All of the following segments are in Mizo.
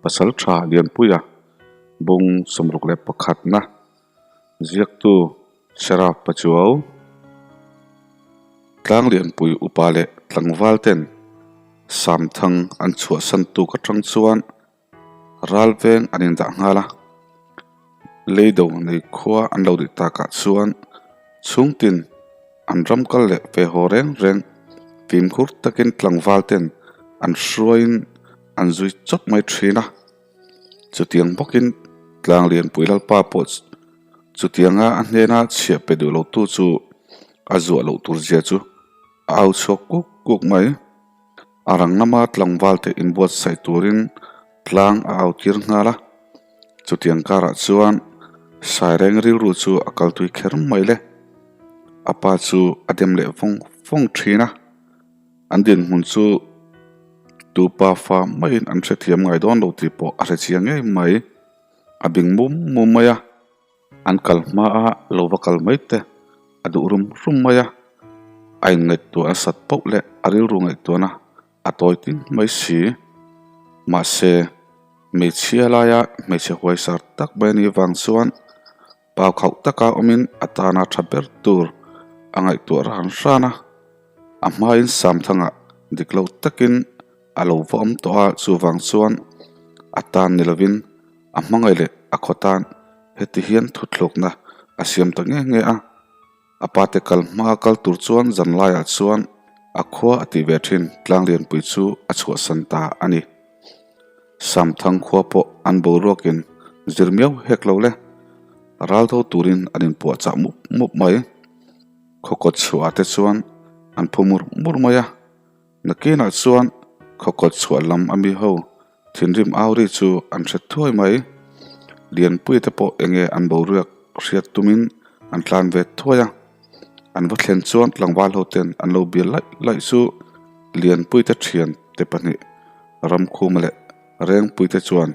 Pasaltha Lianpuia bung 61 na ziaktu Seraf Pachuau Tlang Lianpui upa leh tlangval ten Samthang an chhuahsan tuk atang chuan ral veng an indah nghal a, leido nei khua an lo nih takah chuan chhungtin an ram kal leh ve haw reng reng fimkhur takin tlangval ten an hruaiin an zui chawp mai thin a, chutiang bawkin tlang lianpui lalpa pawh chutianga a hnena chhiah pe duh lotu chu a zuah loh tur zia chu a au chhuak kuk kuk mai. A rang lama tlangval te inbuatsaih turin tlang a au tir nghal a, chutiang karah chuan Saireng rilru chu a kal tui kher mai le. A pa chu a dem leh vawng vawng thin a, an dinhmun chu tu pa fa maiin an hrethiam ngai dawn lo tih pawh a hre chiang ngei mai. A bing mum mum mai a. An kal hma a lo va kal mai te a duh rum rum mai a, a inngaihtuah nasat poh leh a rilru ngaihtuahna a tawi ting mai si. Mahse, hmeichhia laia hmeichhe huaisar tak mai a nih vang chuan pau khauh taka awmin a tana tha ber tur a ngaihtuah ran ran a, a hmain Samthanga dik lo takin a lo va awm tawh a, chuvang chuan a tan ni lovin a hmangaih leh a khaw tan heti hian thuthlukna a siam ta nge nge a. A pate kal hma kal tur chuan zan laiah chuan a khua a tih ve thin Tlanglianpui chu a chhuahsan ta a ni. Samthang khua pawh an boruakin zir miau hek lo le, ral tho turin an inpuahchah mup mup mai. Khawkawt chhuah te chuan an phu mur mur mai a. Nakinah chuan khawkawt chhuah lam a mi ho thinrim au ri chu an hre thuai mai. Lianpui te pawh enge an boruak hriat tumin an tlan ve thuai a. An va thlen chuan tlangval ho ten an lo bial laih laih chu Lianpui te thian te pahnih Ramkhuma leh Rengpui te chuan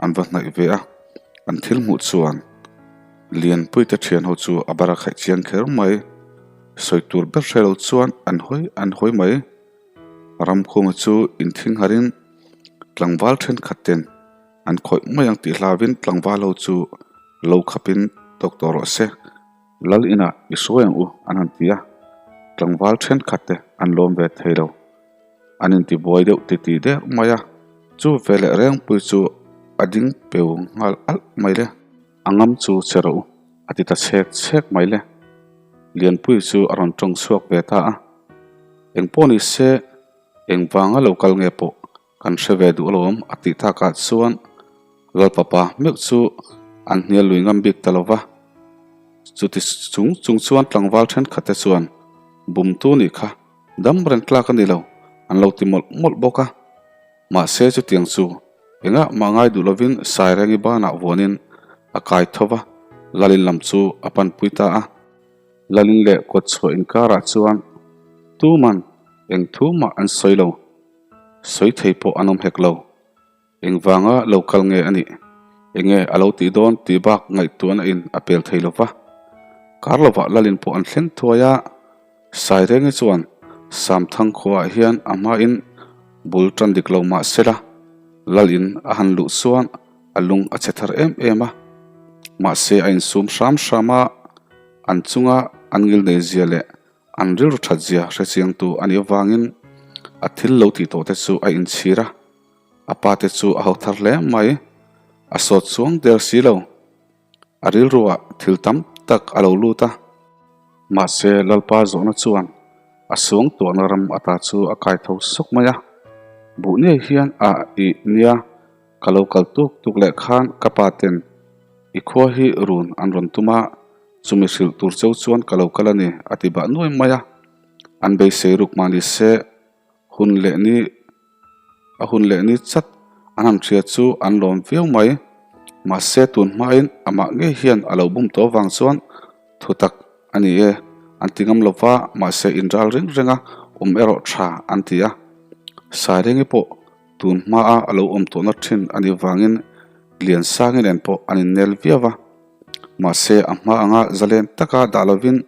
an va hnaih ve a. An thil hmuh chuan Lianpui te thian ho chu a bara khaih chiang kher mai. Sawi tur ber hre lo chuan an hawi an hawi mai. Ramkhuma chu inthing harin tlangval thenkhat ten an khawih mai ang tih hlauin tlangval ho chu lo khapin tawk tawh rawh se. Lal inah i hruai ang u an han ti a, tlangval thenkhat te an lawm ve thei lo. An intibuai deuh titi der mai a, chu veleh Rengpui chu a ding peu nghal alh mai le. A ngam chu che rawh u a ti ta chhek chhek mai le. Lianpui chu a rawn tawng chhuak ve ta a, Engpawh ni se, engvanga lo kal nge pawh kan hre ve duh alawm a tih takah chuan Lalpapa meuh chu an hnial lui ngam bik ta lo va. Chuti chung chung chuan tlangval thenkhatte chuan bumtu nih kha dam reng tlak a ni lo an lo ti mawlh mawlh bawk a. Mahse chutiang chu engah mah ngai duh lovin Sairengi banah vuanin a kai tho va, Lalin lam chu a panpui ta a. Lalin leh kawtchhuah inkarah chuan tuman eng thu mah an sawi lo, sawi thei pawh an awm hek lo. Engvanga lo kal nge a nih? Enge a lo tih dawn tih bak ngaihtuahna in a pel thei lo va. Kar lovah Lalin pawh an thleng thuai a. Sairengi chuan Samthang khuaah hian a hmain bul tan dik lo mah se la, Lalin a han luh chuan a lung a chhe thar em em a. Mahse a insum hram hram a, an chunga an ngilnei zia leh an rilru that zia hrechiangtu a nih avangin a thil lo tih tawh te chu a inchhir a, a pa te chu a ho thar hle mai, a sawt chuang der si lo. A rilruah thil tam tak a lo lut a. Mahse, Lalpa zawhna chuan a suang tuahna ram ata chu a kai tho sawk mai a. Buh ngei hian a ih nia, ka lo kal tuk tuk leh khan ka pa ten i khua hi run an rawn tum a, chumi hrilh tur cheu chuan ka lo kal a ni, a ti bah nuai mai a. An beisei ruk mah ni se, Hun leh ni a hun leh ni chat an han hria chu an lawm viau mai. Mahse tun hmain amah ngei hian a lo bum tawh avang chuan thu tak a ni e an ti ngam lo va, mahse inral reng renga awm erawh tha an ti a. Sairengi pawh tun hmaa a lo awm tawhna thin a nih vangin Liansangi nen pawh an innel viau va. Mahse a hma anga zalen taka dah lovin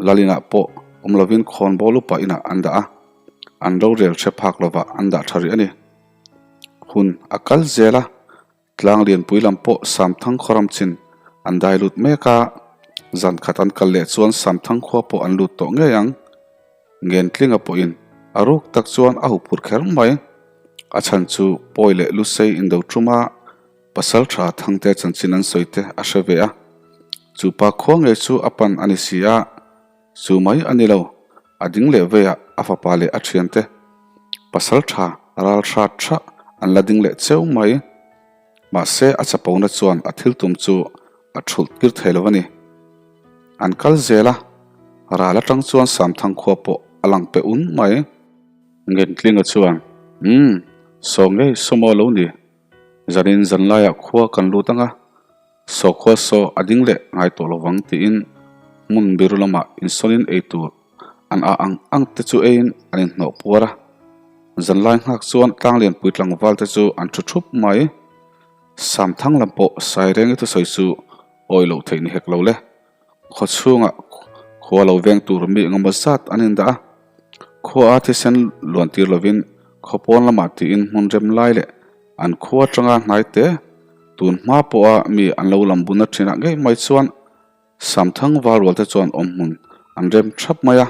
Lalinah pawh awm lovin khawnbawl upa inah an dah a, an rorel hre phak lovah an dah tha rih a ni. Hun a kal zel a, tlang lianpui lam pawh Samthang khaw ram chin an dai lut mek a, zan khat an kal leh chuan Samthang khua pawh an lut tawh ngei ang. Ngentlinga pawhin a ruk tak chuan a huphurh kher mai. A chhan chu Pawi leh Lusei indo ṭuma pasal ṭha Thangte chanchin an sawi te a hre ve a, chu pa khua ngei chu a pan a ni si a, chu mai a ni lo, a ding leh veiah a fapa leh a ṭhiante pasal ṭha ral hrat ṭhah an la ding leh cheu mai. Mahse, a chapona chuan a thil tum chu a thulh tir thei lo a ni. An kal zel a, ral atang chuan Samthang khua pawh a lang pe un mai. Ngentlinga chuan, Umm, saw ngei saw maw lo ni. Zanin zanlaiah khua kan lut ang a, saw khua saw a ding leh ngai tawh lovang tiin hmun biru lamah insawnin ei tur an ah ang ang te chu eiin an inhnawh puar a. Zanlai nghak chuan tlanglianpui tlangval te chu an thu thup mai. Samthang lam pawh Sairengi thusawi chu awi loh theih ni hek lo le. Khaw chhungah khua lo veng tur mi engemaw zat an indah a. Khua a thisen luan tir lovin khaw pawn lamah tiin hmun rem lai leh an khua atanga hnai te tun hma pawha mi an lo lam buna thinah ngei mai chuan Samthang val rual te chuan awm hmun an rem thap mai a,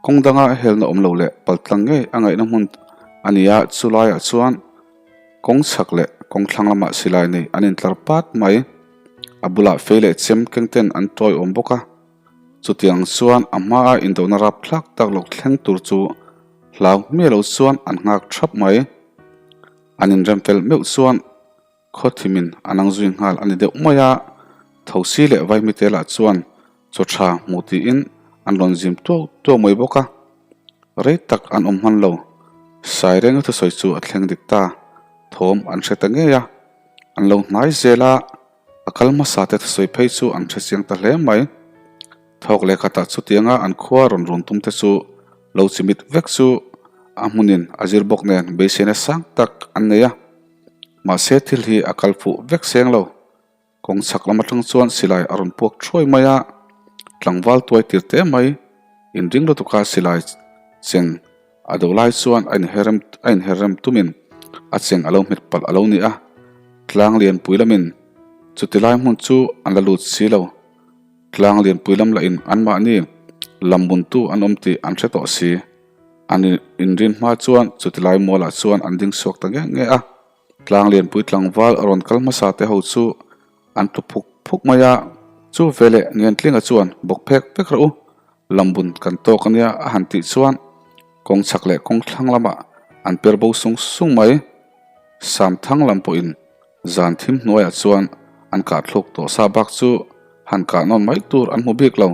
kawng danga helna awm lo leh paltlang ngei a ngaihna hmun a ni a, chu laiah chuan kawng chhak leh kawng thlang lamah silai nei an intlar pat mai. A bulah fei leh chem keng ten an tawi awm bawk a, chutiang chuan a hmaa indohna rapthlak tak lo thleng tur chu hlau hmiah lo chuan an nghak thap mai. An inrem fel meuh chuan Khaw thimin a nang zui nghal a ni deuh mai a, Thosi leh Vaihmite lah chuan chaw tha hmuh tiin an rawn zim tuau tuau mai bawk a. Rei tak an awm hman lo, Sairenga thusawi chu a thleng dik ta, thawm an hre ta ngei a, an lo hnai zel a, a kal hmasa te thusawi phei chu an hre chiang ta hle mai. Thawk leh khatah chutianga an khua rawn run tum te chu lo chimit vek chu a hmunin a zir bawk nen beiseina sang tak an nei a. Mahse thil hi a kal fuh vek seng lo. Kawng chhak lam atang chuan silai a rawn puak thuai mai a, tlangval tuai tir teh mai. Inring lutuka silai cheng a do lai chuan a inherem a inherrem tumin a cheng a lo hmet palh a lo ni a. Tlang lianpui lamin chuti lai hmun chu an la lut si lo. Tlang lianpui lam lahin anmahni lambuntu an awm tih an hre tawh si. An inrin hma chuan chutilai mualah chuan an ding chhuak ta nge nge a, tlang lianpui tlangval a rawn kal hmasa te ho chu an tlu phuk phuk mai a, chu veleh Ngentlinga chuan bawk phek vek rawh u, lambun kan tawk ania a han tih chuan kawng chhak leh kawng thlang lamah an per bo sung sung mai. Samthang lam pawhin zan thim hnuaiah chuan an kah thluk tawh sa bak chu han kah nawn mai tur an hmu bik lo.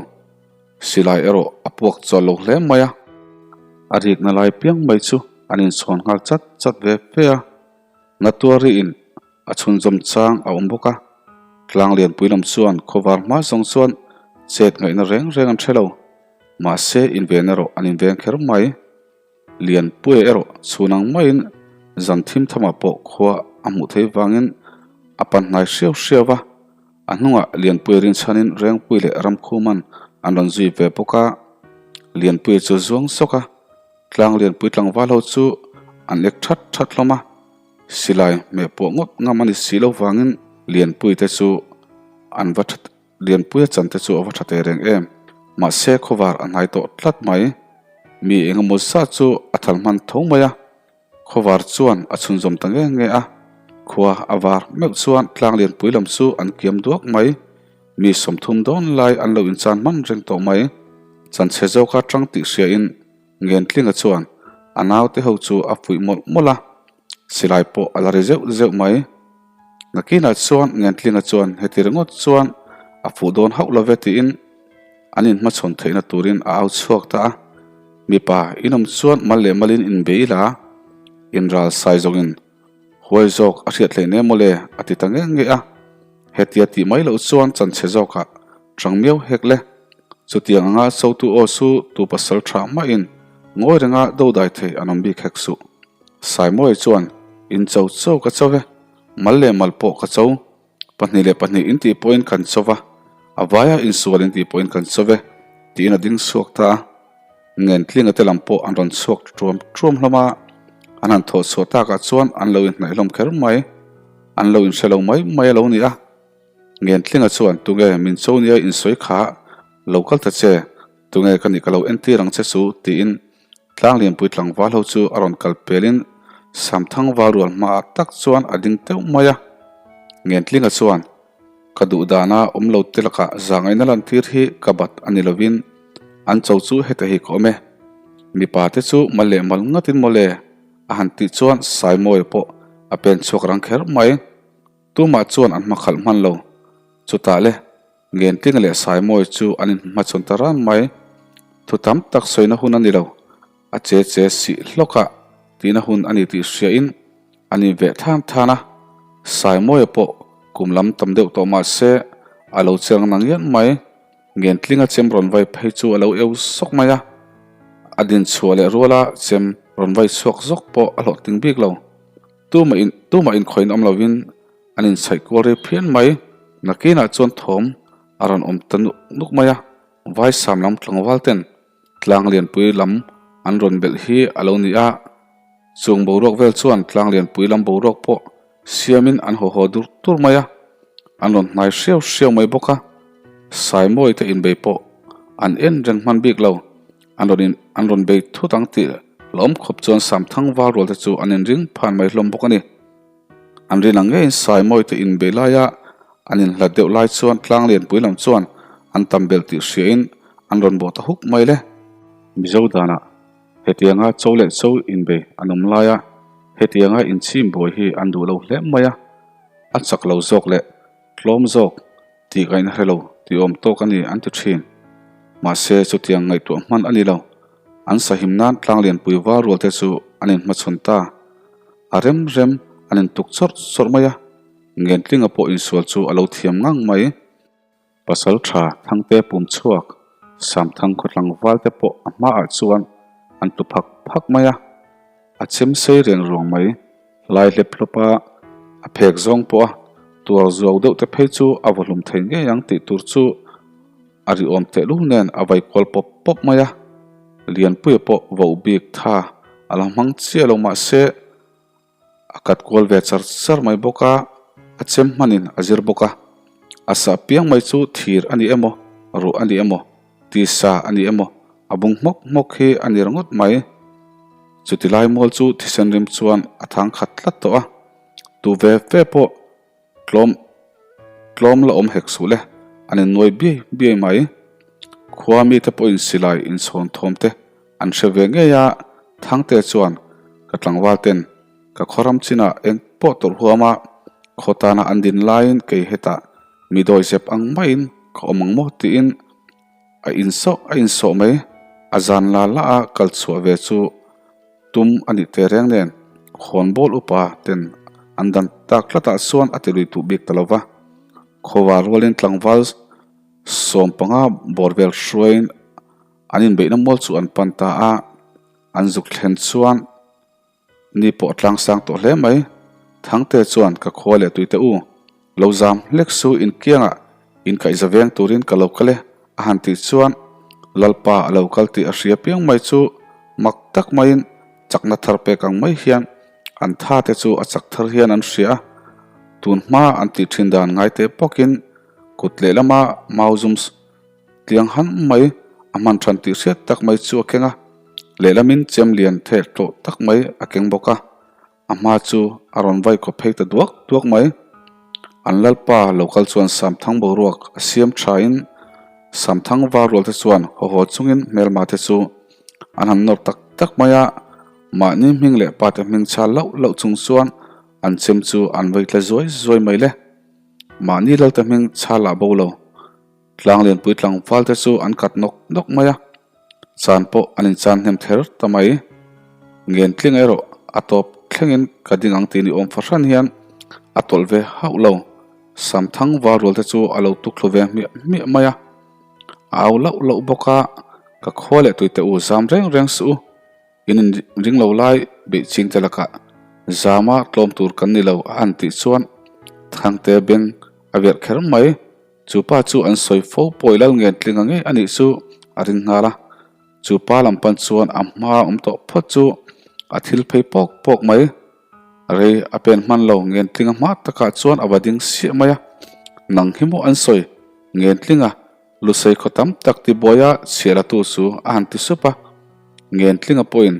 Silai erawh a puak chual lo hle mai a, a rikna lai piang mai chu an inchhawn nghal chat chat ve fe a, Natuariin a chhunzawm chang a awm bawk a, tlang lianpui lam chuan khawvar hma zawng chuan chet ngaihna reng reng an hre lo, mahse inven erawh an inveng kher mai. Lianpuia erawh chhun ang maiin zan thim thamah pawh khua a hmuh theih vangin a pan hnai hriau hriau a, A hnungah Lianpuia rinchhanin Rengpui leh Ramkhuman an rawn zui ve bawk a, Lianpuia chu zuang sawk a, tlang Lianpui tlangval ho chu an ek that that hlawm a, silai hmeh pawh ngawt ngam a ni si lo vangin Lianpui te chu an va tha Lianpuia chan te chu a va tha teh reng em, mahse khawvar a hnai tawh tlat mai, mi engemaw zat chu a thal hman tho mai a. Khawvar chuan a chhunzawm ta nge nge a, khua a var meuh chuan tlang lianpui lam chu an kiam duak mai. Mi 30 dawn lai an lo inchan hman reng tawh mai. Chanchhe zawka tang tih hriain Ngentlinga chuan a naute ho chu a fuih mawlh mawlh a, silai pawh a la ri zeuh zeuh mai. Nakinah chuan Ngentlinga chuan heti ringawt chuan a fuh dawn hauh lo ve tiin An inhmachhawn theihna turin a au chhuak ta a, Mipa, in awm chuan mal leh malin inbe ila, inral sai zawngin huai zawk a hriat hleih nem awle a ti ta nge nge a. Hetia tih mai loh chuan chanchhe zawkah chang miau hek le. Chutiang anga sotu aw chu tu pasal tha hmain ngawi renga dodai thei an awm bik hek suh. Saimawia chuan, In cho cho ka cho e, mal leh mal pawh ka cho. 2 le 2 intih pawhin kan cho va, a vaia insual intih pawhin kan cho ve, tiin a ding chhuak ta a. Ngentlinga te lam pawh an rawn chhuak ṭuam ṭuam hlawm a. An han thawh chhuah takah chuan an lo inhnaih hlawm kher mai. An lo inhre lo mai mai a lo ni a. Ngentlinga chuan, Tunge min cho nia insawi kha lo kal ta che, tunge ka nih ka lo entir ang che chu, tiin Tlanglianpui tlangval ho chu a rawn kal pelin Samthang val rual hmaah tak chuan a ding teuh mai a. Ngentlinga chuan, Ka duh dana awm lo te lakah zahngaihna lantir hi ka bat a ni lovin an cho chu heta hi ka awm e. Mipa te chu mal leh mal ngatin mawle a han tih chuan Saimawia pawh a pen chhuak rang kher mai. Tumah chuan an hmakhalh hman lo. Chutah le, Ngentlinga leh Saimawia chu an inhmachhawn ta ran mai. Thu tam tak sawina hun a ni lo. A che che sih hlawkah tihna hun a ni tih hriain an inveh than than a. Saimawia pawh kum lam tam deuh tawh mah se a lo chiang na ngian mai. Ngentlinga chem rawn vai phei chu a lo eu sawk mai a. A din chhuah leh ruala chem rawn vai chhuak zawk pawh a hlawhtling bik lo. Tumah in tumah inkhawiin awm lovin an inchhaih kual rei phian mai. Nakinah chuan thawm a rawn awm ta nuk nuk mai a, Vaisam lam tlangval ten tlang lianpui lam an rawn belh hi a lo ni a. Chung boruak vel chuan tlang lianpui lam boruak pawh siamin an haw haw dur dur mai a, an rawn hnai hriau hriau mai bawk a. Saimawi te inbei pawh an en reng hman bik lo. An rawn in an rawn bei thut ang tih hlawm khawp chuan Samthang val rual te chu an inring phan mai hlawm bawk a ni. An rin ang ngeiin Saimawi te inbei laia an inhlat deuh lai chuan tlang lianpui lam chuan an tam belh tih hriain an rawn bawh ta huk mai le. Mizo danah hetianga cho leh cho inbei an awm laia hetianga inchhim buai hi an duh lo hle mai a, a chak lo zawk leh tlawm zawk tih ka inhre lo tih awm tawk a ni an ti thin. Mahse chutiang ngaihtuah hman a ni lo. An sahim nan tlanglianpui val rual te chu an inhmachhawn ta. A rem rem an intuk chawrh chawrh mai a, Ngentlinga pawh insual chu a lo thiam ngang mai. Pasal tha Thangte pum chhuak Samthang khawtlangval te pawh a hmaah chuan an tlu phak phak mai a. A chem sei reng ruang mai. Hlai hlep hlawp a, a phek zawng pawh a tuar zuau deuh te phei chu a vaw hlum thei ngei ang tih tur chu a ri awm tehlul nen a vai kual pawp pawp mai a. Lianpuia pawh voh bik tha a la hmang chiah lo mah se a kat kual ve char char mai bawk a, a chem hmanin a zir bawk a. A sah piang mai chu thir a ni emaw, ruh a ni emaw, tisa a ni emaw, a bung hmawk hmawk hi a ni ringawt mai. Chuti lai mual chu thisen rim chuan a thang khat tlat tawh a, tu ve ve pawh tlawm tlawm la awm hek suh le, an innuai biai biai mai. Khua mite pawhin silai inchhawn thawm te an hre ve ngei a, Thangte chuan ka tlangval ten ka khaw ram chinah eng pawh tawrh huam a, khaw tana an din laiin kei hetah mi dawi zep ang maiin ka awm ang maw tiin A insawh a insawh mai, a zan la la a kal chhuah ve chu tum a nih teh reng nen khawnbawl upa ten an dan tak tlatah chuan a ti lui tuh bik ta lo va. Khawvar rualin tlangval 15 bawr vel hruaiin an inbeihna mual chu an pan ta a, an zuk thlen chuan Ni pawh a tlang sang tawh hle mai. Thangte chuan ka khua leh tuite u, lo zam hlek su inkiangah inkaihza veng turin ka lo kal e a han tih chuan Lalpa a lo kal tih a hria piang mai chu mak tak maiin chakna thar pek ang mai hian an tha te chu a chak thar hian an hria a. Tun hma an tih thin dan ngai teh bawkin kut lehlama mau zum Tiang han mai a hman than tih hriat tak mai chu a keng a, lehlamin chem lian theh tlawh tak mai a keng bawk a, a hma chu a rawn vai kawp phei ta duak duak mai. An lalpa lo kal chuan Samthang boruak a siam thain Samthang var rual te chuan haw haw chungin hmelma te chu an han nawr tak tak mai a, mahni hming leh pa te hming chhal lauh lauh chung chuan an chem chu an vai tla zuai zuai mai le. Mahni lalte hming chhal lah bo lo. Tlang lianpui tlangval te chu an kat nawk nawk mai a, chan pawh an inchan hnem ther ta mai. Ngen tling erawh a tawp thlengin ka ding ang tih ni awm fahran hian a tawlh ve hauh lo. Samthang val rual te chu a lo tuk thlu ve hmiah hmiah mai a, a au lauh lauh bawk a, ka khua leh tuite u zam reng reng suh u. In inring lo lai beih ching te lakah zama tlawm tur kan ni lo a han tih chuan Thangte beng a verh kher mai. Chu pa chu an sawi fo pawi lal ngen tling a ngei a nih chu a ring nghal a. Chu pa lam pan chuan a hma awm tawh phawt chu. A thil phei pawk pawk mai. Rei a pen hman lo Ngentlinga hma takah chuan a va ding siah mai a. Nang hi maw an sawi Ngentlinga Lusei khaw tam tak tibuaia chhiah latu chu a han ti sup a. Ngentlinga pawhin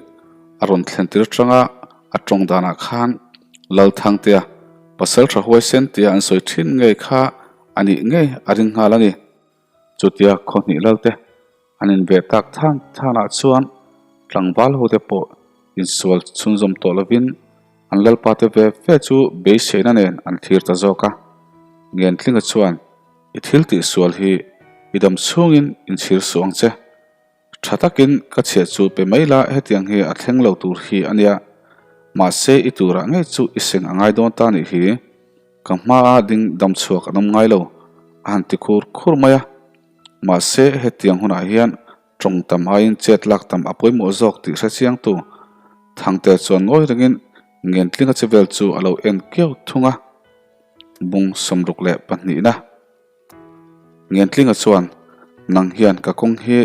a rawn thlen tir atanga a tawng danah khan Lalthangtea pasal tha huaisen tia an sawi thin ngei kha a nih ngei a ring nghal a ni. Chutia khaw hnih lalte an inbeh tak than thanah chuan tlangval hote pawh insual chhunzawm tawh lovin an lalpa te ve ve chu beiseina nen an thlir ta zawk a. Ngentlinga chuan i thil tihsual hi i dam chhungin inchhir suh ang che. Tha takin ka chhiah chu pe mai la hetiang hi a thleng lo tur hi a nia. Mahse i turah ngei chu i seng a ngai dawn ta nih hi. Ka hmaa ding dam chhuak an awm ngai lo a han ti khur khur mai a. Mahse hetiang hunah hian tawng tam aiin chet lak tam a pawimawh zawk tih hre chiangtu Thangte chuan ngawi rengin Ngentlinga che vel chu a lo en kiau thung a. Bung 62na. Ngentlinga chuan, Nang hian ka kawng hi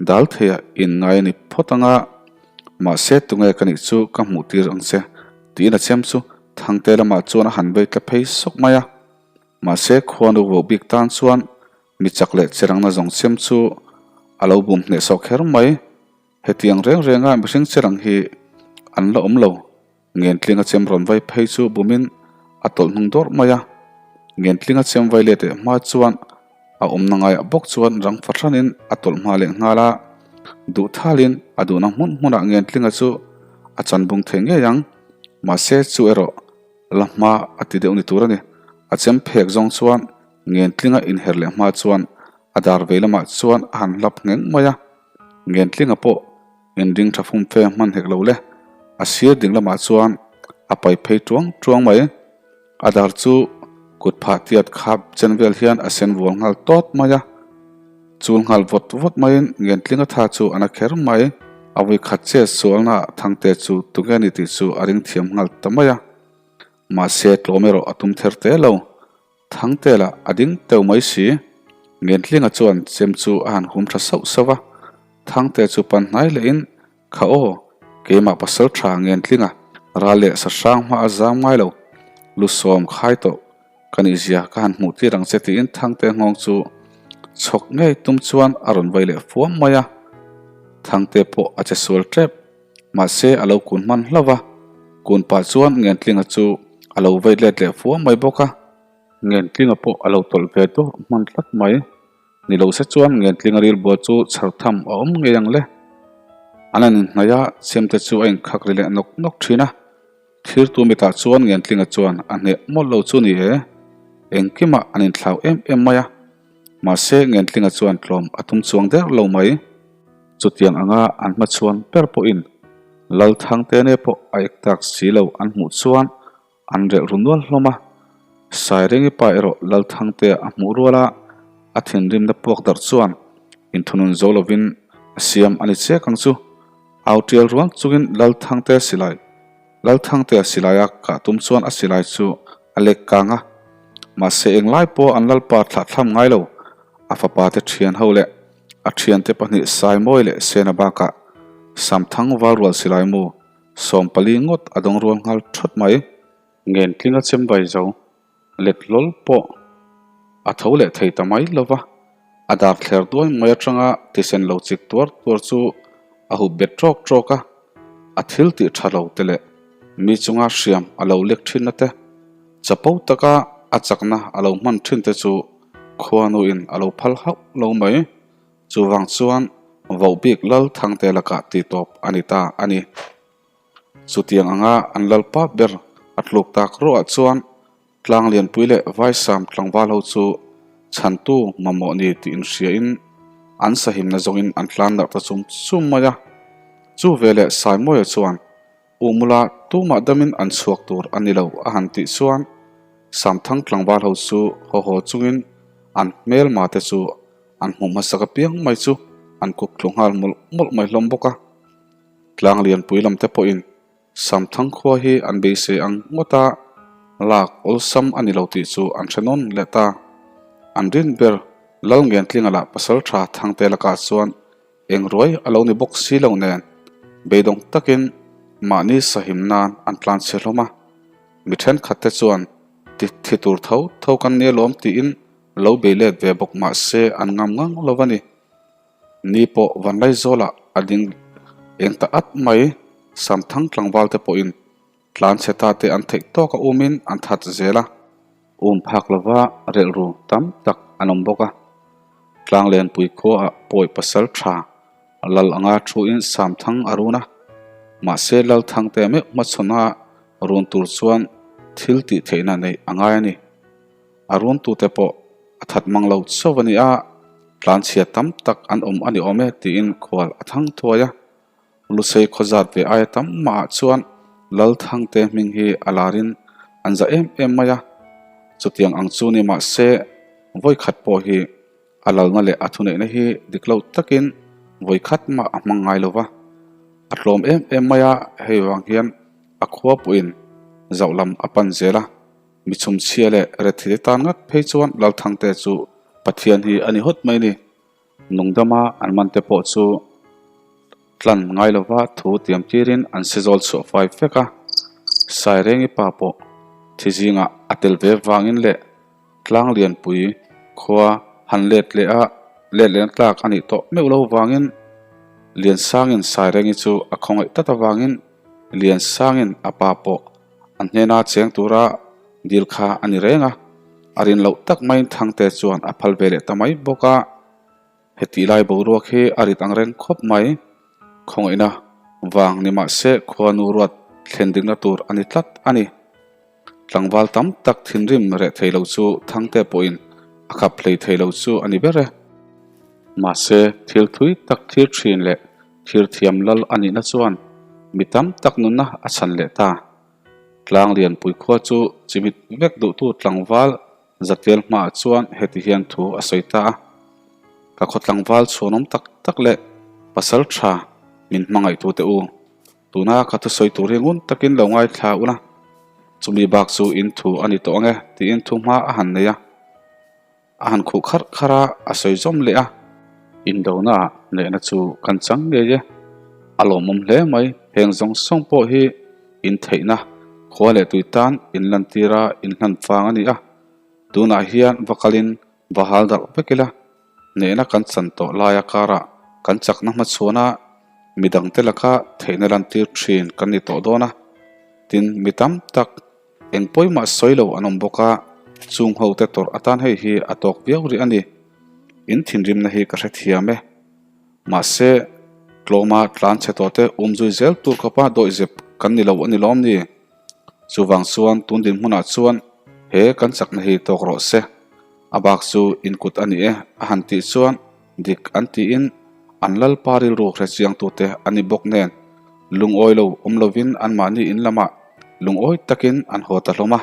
dal theiah in ngai a ni phawt ang a, mahse tunge ka nih chu ka hmuh tir ang che, tiin a chem chu Thangte lamah chuan a han vei tla phei sawk mai a. Mahse khuanu voh bik tan chuan mi chak leh cherangna zawng chem chu a lo bum hnehsawh kher mai. Hetiang reng renga mihring cherang hi an la awm lo. Ngentlinga chem rawn vai phei chu bumin a tawlh hnung dawrh mai a. Ngentlinga chem vai let leh hma chuan a awmna ngaiah bawk chuan rang fahranin a tawlh hma leh nghal a. Duh thalin a duhna hmun hmunah Ngentlinga chu a chanbung thei ngei ang. Mahse chu erawh la hma a ti deuh ni tur a ni. A chem phek zawng chuan Ngentlinga inher leh hma chuan a dar vei lamah chuan a han hlap ngheng mai a. Ngentlinga pawh Inring tha fum fe hman hek lo le. A sir ding lamah chuan a pai phei tuang tuang mai. A dar chu kut phah tiat khap chen vel hian a sen vual nghal tawt mai a. Chul nghal vawt vawt maiin Ngentlinga tha chu a na kher mai. A vui khat che sualna Thangte chu tunge ni tih chu a ring thiam nghal ta mai a. Mahse tlawm erawh a tum ther te lo. Thangte lah a ding teuh mai si. Ngentlinga chuan chem chu a han hum tha sauh sauh a. Thangte chu pan hnai lehin, Kha aw, keimah pasal tha Ngentlinga, ral leh sahrang hma a zam ngai lo, lu sawm khai tawh ka nih zia ka han hmuh tir ang che tiin Thangte nghawng chu chhawk ngei tum chuan a rawn vai leh fuam mai a. Thangte pawh a che sual tep. Mahse a lo kun hman hlauh a, kun pah chuan Ngentlinga chu a lo vei let leh fuam mai bawk a. Ngentlinga pawh a lo tawlh ve dawrh hman tlat mai. Ni lo se chuan Ngentlinga rilbual chu chhar tham a awm ngei ang le. An han inhnaih a, chemte chu a inkhak ri leh nawk nawk thin a. Thirtu mitah chuan Ngentlinga chuan a hneh mawlh lo chu ni e, engkimah an inthlau em em mai a. Mahse Ngentlinga chuan tlawm a tum chuang der lo mai. Chutiang anga an hmachhuan ber pawhin Lalthangtene pawh a ek tak si lo an hmuh chuan an relh ru nual hlawm a. Sairengi pa erawh Lalthangtea a hmuh rual a, a thinrimna puak darh chuan inthunun zo lovin a siam a ni chek ang chu. Au tial ruang chungin Lalthangtea silai Lalthangtea silaia kah tum chuan a silai chu a lek kang a. Mahse englai pawh an lalpa thlahthlam ngai lo, a fapa te thian ho leh A thiante pahnih Saimawi leh Sena bakah Samthang Valrual silaimu 14 ngawt a dawng rual nghal thawt mai. Ngentlinga chembai zo let hlawl pawh a tho leh thei ta mai lo va, a dar thler duai mai atanga thisen lo chik tuar tuar chu a hup bet tawk tawk a, a thil tih tha lo te leh mi chunga hriam a lo lek thinna te, chapo taka a chakna a lo hman thin te chu Khuanuin a lo phal hauh lo mai. Chuvang chuan Vohbik Lal Thangte lakah tihtawp a ni ta a ni. Chutiang anga an lalpa ber a tluk tak ruahah chuan Tlanglianpui leh Vaisam tlangval ho chu chhantu mamawh ni tih inhriain an sahimna zawngin an tlan darh ta chum chum mai a. Chu veleh Saimawia chuan Umula tumah damin an chhuak tur a ni lo a han tih chuan Samthang tlangval ho chu haw haw chungin an hmelma te chu an hmuh hmasak apiang mai chu an kuk thlu nghal mawlh mawlh mai hlawm bawk a. Tlang lianpui lam te pawhin Samthang khua hi an beisei ang ngawt a, lak awlsam a ni lo tih chu an hre nawn leh ta. An rin ber Lalngiantlinga lah pasaltha Thangte lakah chuan Eng ruai a lo ni bawk si lo nen, beidawng takin mahni sahim nan an tlanchhe hlawm a, mi thenkhatte chuan ti thi tur tho tho kan nia lawm tiin lo bei let ve bawk mah se an ngam ngang lo a ni. Ni pawh Vanlaizawlah a ding eng ta at mai, Samthang tlangval te pawhin Tlanchhe ta te an theih tawk a umin an that zel a. Um phak lova relhru tam tak an awm bawk a. Tlanglenpui khuaah pawi pasal tha lal anga thuin Samthang a run a. Mahse Lalthangte meuh hmachhawna run tur chuan thil tih theihna neih a ngai a ni. A runtute pawh a that mang lo chauh a ni a, tlanchhia tam tak an awm a ni awm e tiin khual a thang thuai a. Lusei khaw zat ve aia tam mahah chuan Lalthangte hming hi a larin an za em em mai a, chutiang ang chu ni mahse vawikhat pawh hi a lalna leh a thuneihna hi dik lo takin vawikhat mah a hmang ngai lo va, a tlawm em em mai a, hei vang hian a khua pawhin zauh lam a pan zel a, mi chhumchhia leh rethite tan ngat phei chuan Lalthangte chu Pathian hi a ni hawt mai ni. Nungdama an man te pawh chu tlan ngai lova thu tiam tirin an si zawl chhuah fai vek a. Sairengi pa pawh thi zingah a tel ve vangin leh tlang lianpui khua han let leh a let lehna tlak a nih tawh meuh lo vangin Liansangin Sairengi chu a khawngaih tlat avangin Liansangin a pa pawh an hnena cheng tura dil kha a ni reng a, a rin loh tak maiin Thangte chuan a phal ve leh ta mai bawk a. Hetih lai boruak hi a rit ang reng khawp mai. Khawngaihna vang ni mah se khuanu ruat thlen dikna tur a ni tlat a ni. Tlangval tam tak thinrim reh thei lo chu Thangte pawhin a khap hlei thei lo chu a ni ber e. Mahse, thil thui tak thlir thin leh thlir thiam lal a nihna chuan mi tam tak nunna a chhan leh ta. Tlang lianpui khua chu chimit vek duhtu tlangval Zatial hmaah chuan heti hian thu a sawi ta a, Ka khaw tlangval chhuanawm tak tak leh pasal tha min hmangaihtute u, tuna ka thusawi tur hi ngun takin lo ngaithla ula, chumi bak chu in thu a ni tawh ang e tiin thu hma a han nei a. A han khuh kharh kharh a, a sawi zawm leh a. Indonaah nehna chu kan chang ngei e. A lawmawm hle mai, heng zawng zawng pawh hi in theihna, khua leh tui tan in lantir a, in hlan fang a ni a. Tunah hian va kalin va hal darh vek ila, nehna kan chan tawh laia karah kan chakna hmachhuana midangte laka theihna lantir thin kan ni tawh dawn a. Tin, mi tam tak. Eng pawimah sawi lo an awm bawk a, chung ho te tawrh atan hei hi a tawk viau rih a ni. In thinrimna hi ka hrethiam e. Mahse, tlawma tlan chhe tawh te um zui zel tur khawpa dawihzep kan ni lo a ni lawm ni? Chuvang chuan tun dinhmunah chuan he kan chakna hi tawk rawh se. A bak chu in kut a ni e a han tih chuan dik an tiin an lalpa rilru hrechiangtute an ni bawk nen lungawi lo awm lovin anmahni in lamah lungawi takin an haw ta hlawm a.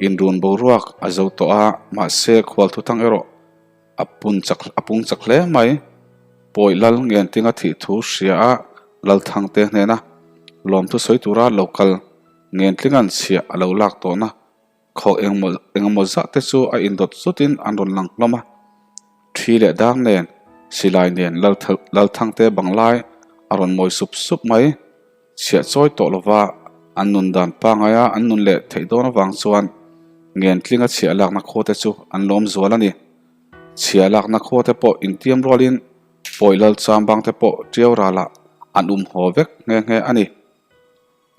Inrun boruak a zo tawh a, mahse khual thuthang erawh a pun chak a pung chak hle mai. Pawi lal ngentinga thih thu hria a Lalthangte hnena lawmthu sawi tura lo kal ngentlinga'n chhiah a lo lak tawhna Khaw engmaw engemaw zah te chu a indawt zutin an rawn lang hlawm a, thi leh dang nen, silai nen Lalthangte bang lai a rawn mawi sup sup mai. Chhiah chawi tawh lova an nun dan pangaia an nun leh theih dawn avang chuan Ngentlinga chhiah lakna khua te chu an lawm zual a ni. Chhiah lakna khua te pawh intiam rualin Pawi Lalchambang te pawh Tiau ralah an um haw vek nghe nghe a ni.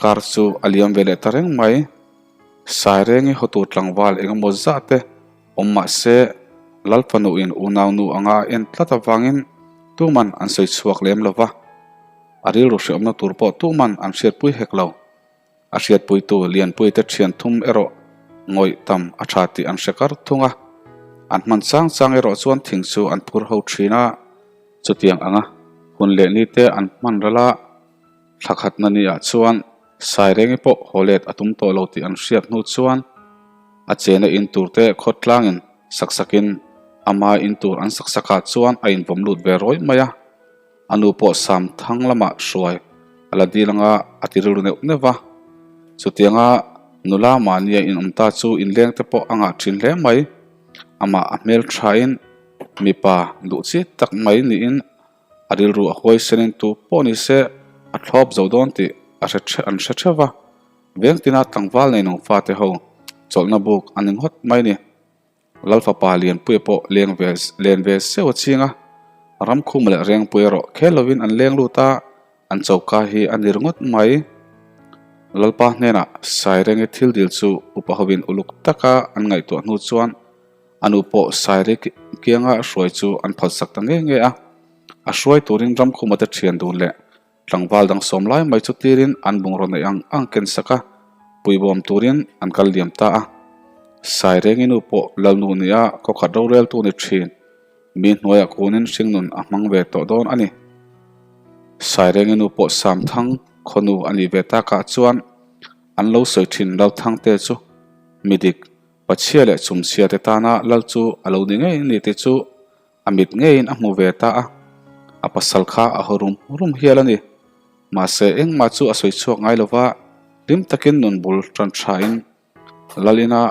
Kar chu a liam ve leh ta reng mai. Sairengi hotu tlangval eng emaw zah te awm mah se Lalfanuin unaunu anga a en tlat avangin tuman an sawi chhuak lem lo va, a rilru hreawmna tur pawh tuman an hriatpui hek lo. A hriatpuitu Lianpuite thian thum erawh ngawih tam a tha tih an hre kar thung a, an hman chang chang erawh chuan thing chu an phur ho thin a. Chutiang anga hun leh ni te an hman ral a. Thla khatna niah chuan Sairengi pawh haw let a tum tawh lo tih an hriat hnu chuan a chena in tur te khawtlangin sak sakin ama in tur an sak sakah chuan a invawm lut ve rawih mai a. A nu pawh sam thang lamah hruai a la dil anga a ti rilru neuh neuh va. Chutianga nula mahnia inawm ta chu inleng te pawh a ngah thin hle mai. Amah a hmel thain mipa duh chi tak mai niin A rilru a huaisenin tu pawh ni se a thlawp zo dawn tih a hre theuh an hre theuh va. Veng tina tlangval nei nung fate ho chawlhna buk a ni ngawt mai ni. Lal fapa Lianpuia pawh leng ve len ve seuh a ching a, Ramkhuma leh Rengpuia erawh khel lovin an leng lut a, an choka hi a ni ringawt mai. Lalpa hnenah Sairengi thil dil chu upa hovin uluk taka an ngaihtuah hnu chuan a nu pawh Saire kianga hruai chu an phalsak ta nge nge a, a hruai turin Ramkhuma te thian dun leh Tlangval dang sawm lai mai chu tirin an bungraw neih ang ang ken sak a, puibawm turin an kal liam ta a. Saireng i nu pawh Lalnu nia khawkhat roreltu ni thin, mi hnuaiah kunin hringnun a hmang ve tawh dawn a ni. Saireng i nu pawh Samthang khawnu a nih ve takah chuan an lo sawi thin Lalthangte chu midik, pachhia leh chumchhia te tana lal chu a lo ni ngei ni tih chu A mit ngeiin a hmu ve ta a, a pasal kha a haw rum rum hial a ni. Mahse engmah chu a sawi chhuak ngai lova, hlim takin nun bul tan thain Lalina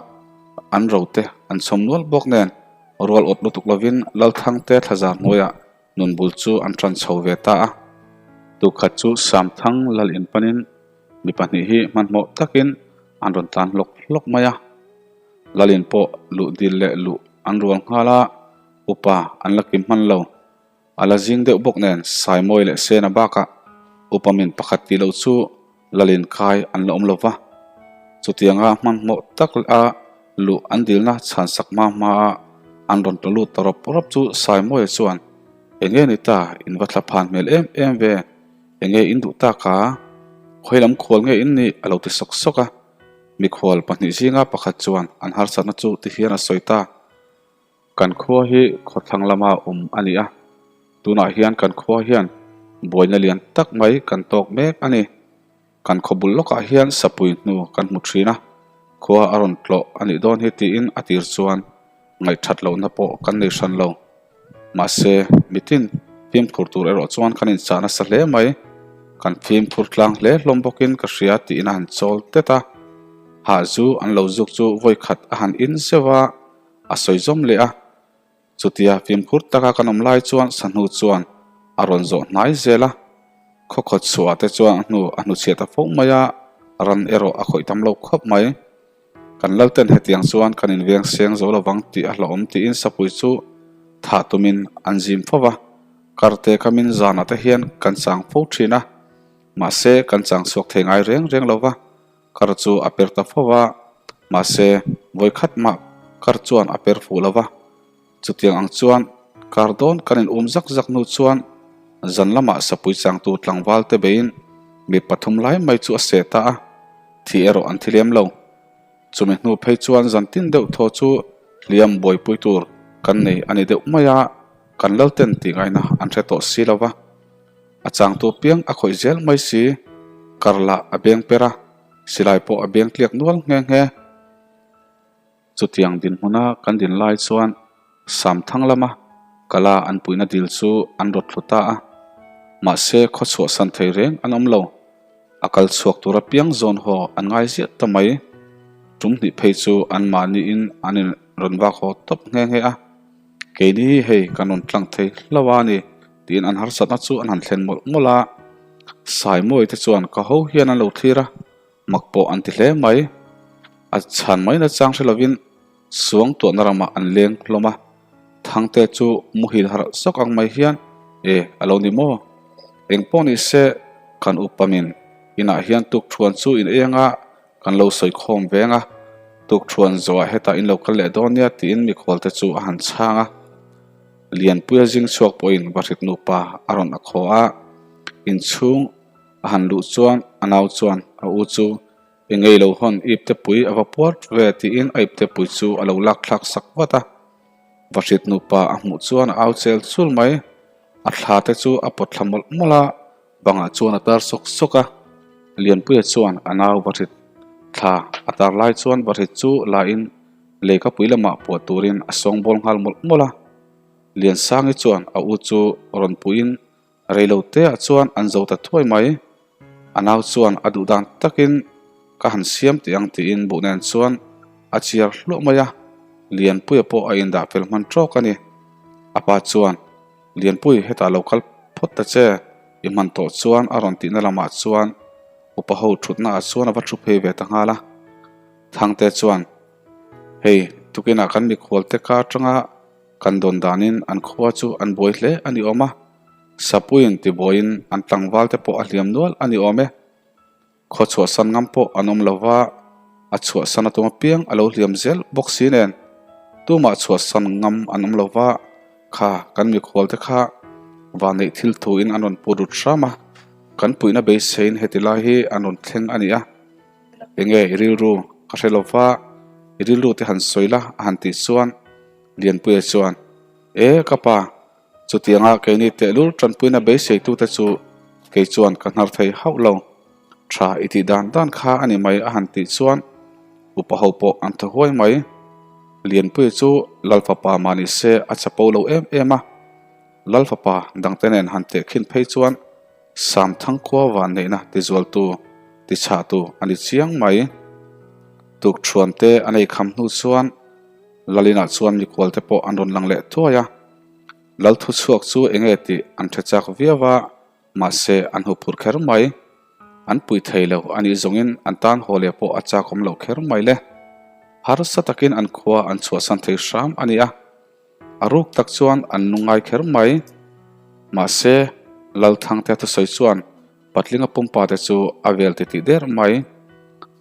an rote an chhawm nual bawk nen rual awt lutuk lovin Lalthangte thlazar hnuaiah nun bul chu an tan chho ve ta a. Tukhat chu Samthang Lal in panin mi pahnih hi hmanhmawh takin an rawn tlan hlawk hlawk mai a. Lalin pawh luh dil leh luh an rual nghal a, upa an la kim hman lo. A la zing deuh bawk nen Saimawi leh Sena bakah upa min pakhat tih loh chu Lalin kai an la awm lo va. Chutianga hmanhmawh tak a luh an dilna chhan sak hma hma a an rawn tla lut ta rawp rawp chu Saimawia chuan, Enge ni ta, in va thla phan hmel em em ve, enge in duh tak a? Khawi lam khual nge in nih? a lo ti sawk sawk a. Mikhual pahnih zinga pakhat chuan an harsatna chu ti hian a sawi ta. Kan khua hi khawthlang lama awm a ni a, tunah hian kan khua hian buaina lian tak mai kan tawk mek a ni. Kan khaw bul lawkah hian sapui hnu kan hmu thin a, khua a rawn tlawh a nih dawn hi tiin a tir chuan ngaihthat lohna pawh kan nei hran lo. Mahse, mitin fimkhur tur erawh chuan kan inchah nasa hle mai. Kan fimkhur tlang hle hlawm bawkin ka hria tiin a han chawl tet a. Hahzu an lo zuk chu vawi khat a han in zeuh a, a sawi zawm leh a. Chutia fimkhur taka kan awm lai chuan sahnu chuan a rawn zawh hnai zel a. Khaw khawt chhuah te chuan a hnu a hnuchhiah ta fo mai a, ran erawh a khawih tam lo khawp mai. Kan lalten hetiang chuan kan inveng seng zo lovang tih a hlauhawm tiin sapui chu thah tumin an zim fo va, karte kamin zanah te hian kan chang fo thin a, mahse kan chang chhuak thei ngai reng reng lo va, kar chu a per ta fo va, mahse vawikhat mah kar chuan a per fuh lo va. Chutiang ang chuan kar dawn kan in um zak zak hnu chuan zan lamah sapui changtu tlangval te beiin mi pathum lai mai chu a seh ta a, thi erawh an thi lem lo. Chumi hnu phei chuan zan tin deuh thaw chu hliam buaipui tur kan nei a ni deuh mai a, kan lalten tih ngaihna an hre tawh si lo va. A changtu piang a khawih zel mai si, kar lah a beng per a, silai pawh a beng tliak nual nghe nghe. Chutiang dinhmuna kan din lai chuan Samthang lama kala an puihna dil chu an rawt thlu ta a, mahse khaw chhuahsan thei reng an awm lo. A kal chhuak tur apiang zawn haw an ngai ziah ta mai. Tum hnih phei chu anmahniin an in rawn vak haw tawp nghe nghe a, keini hi hei kan rawn tlang thei hlauh a ni tiin an harsatna chu an han thlen mawlh mawlh a. Saimawi te chuan ka ho hian an lo thlir a. Mak pawh an ti hle mai. A chhan mai nachang hre lovin suang tuahna ramah an leng hlawm a. Thangte chu muhil harh zawk ang mai hian e a lo ni maw? Eng pawh ni se kan upamin inah hian tukthuan chu in ei anga kan lo sawi khawm veng a, tukthuan zawhah hetah in lo kal leh dawn nia tiin mikhualte chu a han chhang a. Lianpuia zing chhuak pawhin Vahrit nupa a rawn a khaw a, inchhung A han luh chuan a nau chuan a u chu i ngei lo hawn ipte pui a va puar ve tiin a ipte pui chu a lo lak thlak sak vat a. Vahrit nupa a hmuh chuan a au chel chul mai. A thla te chu a pawt thla mawlh mawlh a, bangah chuan a tar sawk sawk a. Lianpuia chuan a nau Vahrit thla a tar lai chuan Vahrit chu la in leikapui lamah puah turin a sawngbawl nghal mawlh mawlh a. Liansangi chuan a u chu rawn puiin Reilo te ah chuan an zo ta thuai mai. A nau chuan a duh dan takin ka han siam tih ang tiin buh nen chuan a chiar hluah mai a, Lianpuia pawh a indah fel hman tawk a ni. A pa chuan, Lianpui hetah lo kal phawt ta che, i hman tawh chuan a rawn tihna lamah chuan. Upa ho thutna ah chuan a va thu phei ve ta nghal a. Thangte chuan, Hei, tukinah kan mikhual te ka atanga kan dawn danin an khua chu an buai hle a ni awm a. Sapuiin tibuaiin an tlangval te pawh a hliam nual a ni awm e. Khaw chhuahsan ngam pawh an awm lo va, a chhuahsan a tum apiang a lo hliam zel bawk si nen. Tumah chhuahsan ngam an awm lo va, kha kan mikhual te kha vanneih thil thuin an rawn put rut hram a, kan puihna beiseiin heti lai hi an rawn thleng a ni a. Enge i rilru ka hre lo va, i rilru te han sawi la a han tih chuan Lianpuia chuan, E ka pa, Chutianga keini tehlul tanpuina beiseitute chu kei chuan ka hnar thei hauh lo. Tha i tih dan dan kha a ni mai a han tih chuan upa ho pawh an thaw huai mai. Lianpuia chu Lalfapa mah ni se a chapo lo em em a. Lalfapa dangte nen han tehkhin phei chuan Samthang khua vanneihna tizualtu, tichhahtu a ni chiang mai. Tukṭhuante an ei kham hnu chuan Lalinah chuan mikualte pawh an rawn lang leh thuai a. Lal thuchhuak chu eng nge tih an hre chak viau a, mahse an hu phur kher mai. An pui thei lo a nih zawngin an tan haw leh pawh a chak awm lo kher mai le. Harsa takin an khua an chhuahsan thei hram a ni a, a ruk tak chuan an lungngai kher mai. Mahse, Lalthangte thusawi chuan Patlinga pumpa te chu a vel ti tih der mai.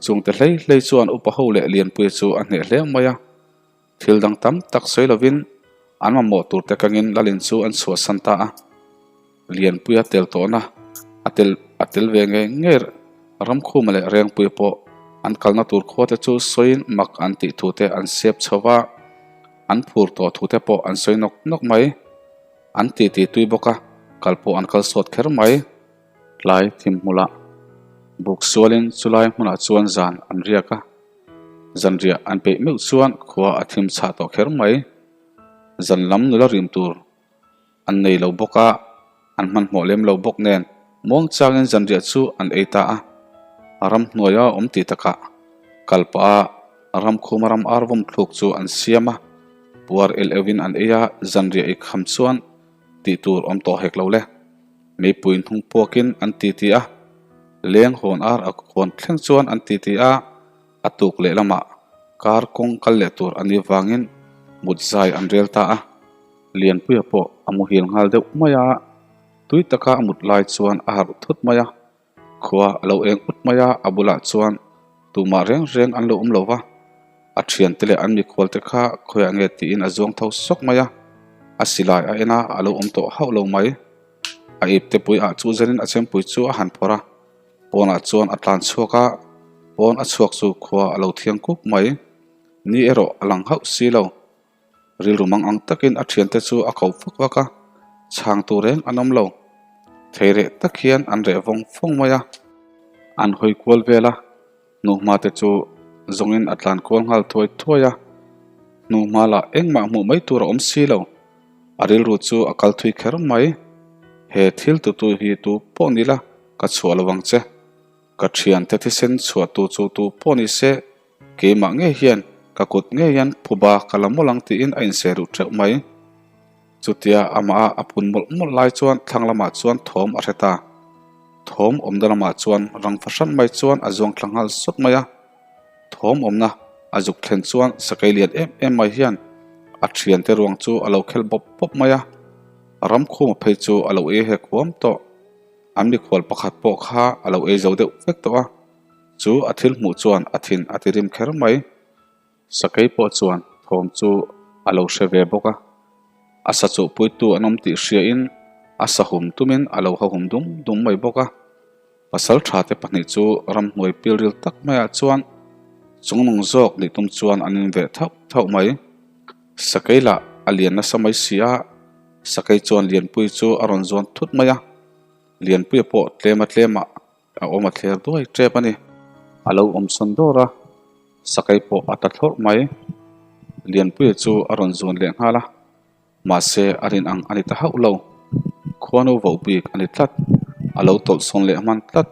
Chungte hlei hlei chuan upa ho leh Lianpuia chu a hneh hle mai a. Thil dang tam tak sawi lovin an mamawh tur te kangin Lalin chu an chhuahsan ta a. Lianpuia tel tawhna a tel a tel ve ngei ngei Ramkhuma leh Rengpuia pawh an kalna tur khua te chu sawiin mak an tih thu te an sep chho va, an phur tawh thu te pawh an sawi nawk nawk mai. An titi tui bawk a, kal pawh an kal sawt kher mai. Tlai thim hmulah buk sualin chulai hmunah chuan zan an riak a, zanriah an peih meuh chuan khua a thim chhah tawh kher mai. Zan lam nula rim tur an nei lo bawk a, an hmanhmawh lem lo bawk nen muang changin zanriah chu an ei ta a. Ramhnuaia awm tih takah kal pah a ramkhuma ram ar vawm thluk chu an siam a, puar el euhin an ei a, zanriah ei kham chuan tih tur awm tawh hek lo le. Meipui hnung puakin an titi a, leng hawn ar a khawn thleng chuan an titi a, a tuk leh lamah kar kawng kal leh tur a nih vangin mut zai an rel ta a. Lianpuia pawh a muhil nghal deuh mai a, tui taka a mut lai chuan a harh thut mai a, Khua a lo eng ut mai a, a bulah chuan tumah reng reng an lo awm lo va, a thiante leh an mikhual te kha khawiah nge tiin a zuang tho sawk mai a, a silai a en a, a lo awm tawh hauh lo mai. A ipte pui ah chu zenin a chempui chu a han phawrh a, pawnah chuan a tlan chhuak a, pawn a chhuak chu khua a lo thiang kuk mai. Ni erawh a lang hauh si lo. Rilru mang ang takin a thiante chu a ko vak vak a, chhang tur reng an awm lo. Thei reh tak hian an reh vawng vawng mai a. An hawi kual vel a, hnuhma te chu zawngin a tlan kual nghal thuai thuai a. Hnuhma lah engmah hmuh mai tur a awm si lo. A rilru chu a kal thui kher mai. He thil tutu hi tu pawh ni la, ka chhuah lo ang che. Ka thiante thisen chhuah tu chu tu pawh ni se, Keimah ngei hian ka kut ngeiin phuba ka la mawlh ang tiin a inseh duh teuh mai. Chutia amah a a phun mawlh mawlh lai chuan thlang lamah chuan thawm a hre ta. Thawm awmna lamah chuan rang fahran mai chuan a zuang thla nghal sawt mai a. Thawm awmna a zuk thlen chuan sakei lian em em mai hian a thiante ruang chu a lo khel bawp bawp mai a. Ramkhuma phei chu a lo ei hek huam tawh. An mikhual pakhat pawh kha a lo ei zo deuh vek tawh a. Chu a thil hmuh chuan a thin a ti rim kher mai. Sakei pawh chuan thawm chu a lo hre ve bawk a. A sa chuhpuitu an awm tih hriain a sa hum tumin a lo hahum dum dum mai bawk a. Pasal thate pahnih chu ramhnuai pilril tak maiah chuan chungnung zawk nih tum chuan an inveh thauh thauh mai. Sakei lah a lian nasa mai si a, sakei chuan Lianpui chu a rawn zuan thut mai a. Lianpuia pawh tlema tlemah A awm a thler duai tep a ni. A lo awm sawn dawr a, sakei pawh a ta thlawrh mai. Lianpuia chu a rawn zuan leh nghal a, mahse a rin ang a ni ta hauh lo. Khuanu voh bik a ni tlat, a lo tawlh sawn leh hman tlat.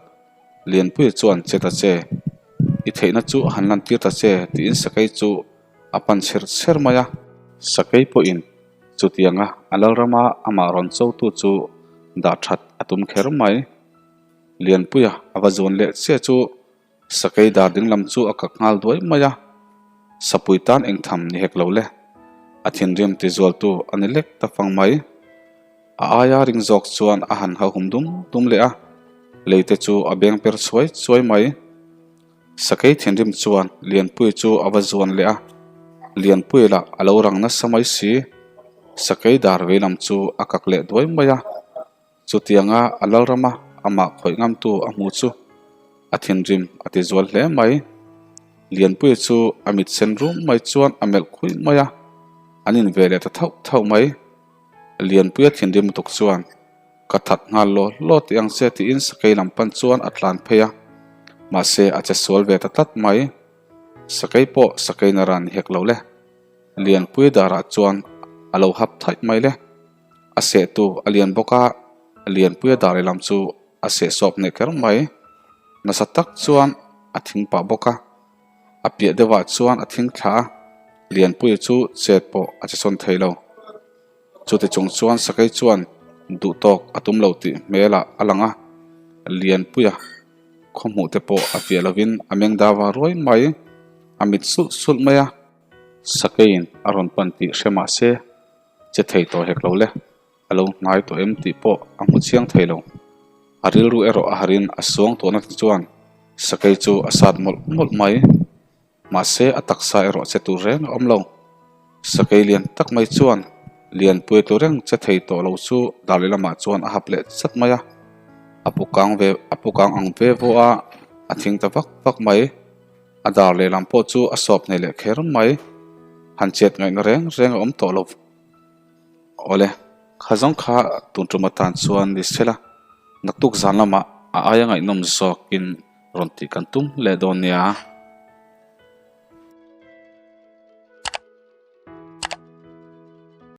Lianpuia chuan che ta che, i theihna chu a han lantir ta che tiin sakei chu a pan chher chher mai a. Sakei pawhin chutianga a lalrama amah rawn chotu chu dah that a tum kher mai. Lianpuia a va zuan leh chiah chu Sakei dar ding lam chu a kak nghal duai mai a, Sapui tan eng tham ni hek lo le, a thinrim ti zualtu a ni lek ta fang mai. A aia ring zawk chuan a han hauhum dum dum leh a, lei te chu a beng per chuai chuai mai. Sakei thinrim chuan Lianpui chu a va zuan leh a, Lianpui lah a lo rang nasa mai si, Sakei dar vei lam chu a kak leh duai mai a. Chutianga a lalrama amah khawih ngamtu a hmu chu a thinrim a ti zual hle mai. Lianpuia chu a mit sen rum mai chuan a melh khuih mai a, an in ve leh ta thauh thauh mai. Lianpuia thinrim lutuk chuan, Ka that nghal law law tih ang che tiin sakei lam pan chuan a tlan phei a, mahse a che sual ve ta tlat mai. Sakei pawh sakei nara ni hek lo le. Lianpuia darah chuan a lo hap thaih mai le. A sehtu a lian bawk a, Lianpuia dar lehlam chu a seh sawp hneh kher mai. Nasa tak chuan a thing pah bawk a, a piah deuhah chuan a thing thla a, Lianpuia chu chet pawh a che sawn thei lo. Chuti chung chuan Sakei chuan duh tawk a tum lo tih hmelah a lang a, Lianpuia khaw hmuh te pawh a fiah lovin a meng dava ruai mai, a mit sulh sulh mai a. Sakeiin a rawn pan tih hre mah se. Che thei tawh hek lo le, a lo hnai tawh em tih pawh a hmu chiang thei lo. A rilru erawh a harin a suang tawhna te chuan sakei chu a sat mawlh mawlh mai. Mahse a taksa erawh che tur reng a awm lo. Sakei lian tak mai chuan Lianpuia tlu reng che thei tawh lo chu dar lehlamah chuan a hap leh chat mai a. A pu kang ve a pu kang ang ve vaw a, a thing ta vak vak mai. A dar lehlam pawh chu a sawp hneh leh kher mai. Han chet ngaihna reng reng a awm tawh lo. Awle, kha zawng kha tun tum atan chuan ni sela, naktuk zan lamah a aia ngaihnawm zawkin rawn tih kan tum leh dawn nia.